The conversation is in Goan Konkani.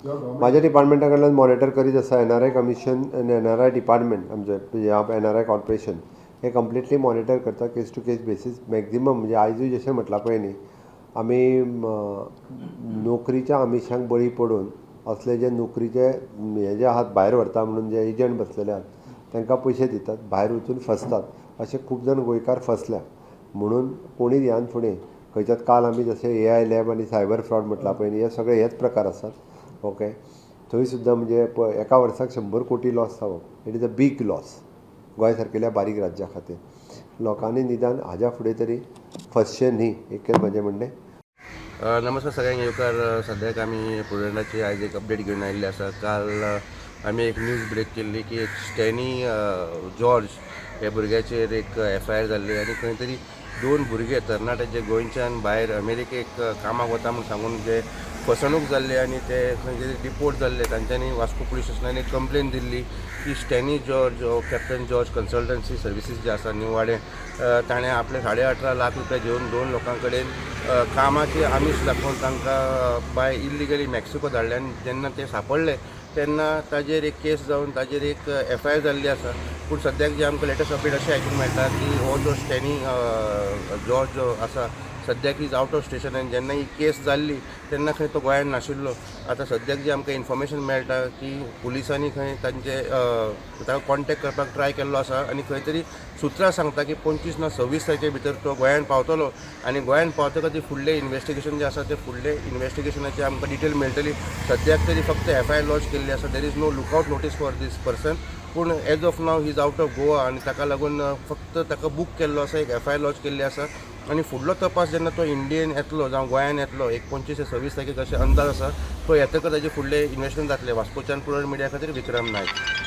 म्हाज्या डिपार्टमेंटा कडल्यान मॉनिटर करीत आसा. एनआरआय कमिशन आनी एनआरआय डिपार्टमेंट आमचें, एनआरआय कॉर्पोरेशन हे कंप्लिटली मॉनिटर करता case to case basis maximum. म्हणजे आयजूय जशें म्हटलां पळय न्ही, आमी नोकरीच्या आमिशांक बळी पडून असले जे नोकरीचे हे जे आहात, भायर व्हरता म्हणून जे एजंट बसलेले आहात, तांकां पयशे दितात, भायर वचून फसतात. अशे खूब जाण गोंयकार फसल्या. म्हणून कोणी ह्यान फुडें खंयच्याच, काल आमी जशें एआय लॅब आनी सायबर फ्रॉड म्हटलां पळय न्ही, हे सगळे हेच प्रकार आसात. ओके, थंय सुद्दां म्हणजे एका वर्साक 100 कोटी लॉस जावप, it is a big loss Goa सारकेल्या बारीक राज्या खातीर. लोकांनी निदान हाज्या फुडें तरी फसचें न्ही, एक म्हजें म्हणणें. नमस्कार सगळ्यांक येवकार. सद्याक आमी प्रुडंटाची आयज एक अपडेट घेवन आयिल्ले आसा. काल आमी एक न्यूज ब्रेक केल्ली की एक स्टॅनी जॉर्ज ह्या भुरग्याचेर एक एफआयआर जाल्ली आनी खंय तरी दोन भुरगे तरणाटे जे गोंयच्यान भायर अमेरिकेक कामाक वता म्हूण सांगून जे फसवणूक जाल्ली आनी ते खंय तरी डिपोर्ट जाल्ले, तांच्यांनी वास्को पुलीस स्टेशनान एक कंप्लेन दिल्ली की स्टॅनी जॉर्ज हो कॅप्टन जॉर्ज कन्सल्टन्सी सर्विसीस जे आसा न्यू वाडें, ताणें आपले 18.5 लाख रुपया घेवन दोन लोकां कडेन कामाची आमीश दाखोवन तांकां बाय इल्लिगली मॅक्सिको धाडले आनी जेन्ना ते सापडले तेन्ना ताजेर एक केस जावन ताजेर एक एफआयआर जाल्ली आसा. पूण सद्याक जे आमकां लेटस्ट अपडेट अशें आयकूंक मेळटा की हो जो स्टॅनी जॉर्ज जो आसा, सद्याक is out of station आनी जेन्ना ही केस जाल्ली तेन्ना खंय तो गोंयांत नाशिल्लो. आतां सद्याक जे आमकां इन्फॉर्मेशन मेळटा की पुलिसांनी खंय तांचे ताका कॉन्टेक्ट करपाक ट्राय केल्लो आसा आनी खंय तरी सुत्रां सांगता की 25 ना 26 तारखे भितर तो गोंयांत पावतलो आनी गोंयांत पावतकच ती फुडलें इन्वेस्टिगेशन जें आसा, ते फुडलें इन्वेस्टिगेशनाची आमकां डिटेल मेळटली. सद्याक तरी फक्त एफआयआर लॉज केल्ली आसा. There is no lookout notice for this person, पूण as of now he is out of Goa आनी ताका लागून फक्त ताका बूक केल्लो आसा, एक एफआयआर लॉज केल्ली आसा आनी फुडलो तपास जेन्ना तो इंडियेन येतलो जावं गोंयान येतलो, एक 25 ते 26 तारखेक अशें अंदाज आसा, तो येतकच ताजे फुडलें इन्वेस्टिगेशन जातलें. वास्कोच्यान प्रुडंट मिडिया खातीर विक्रम नायक.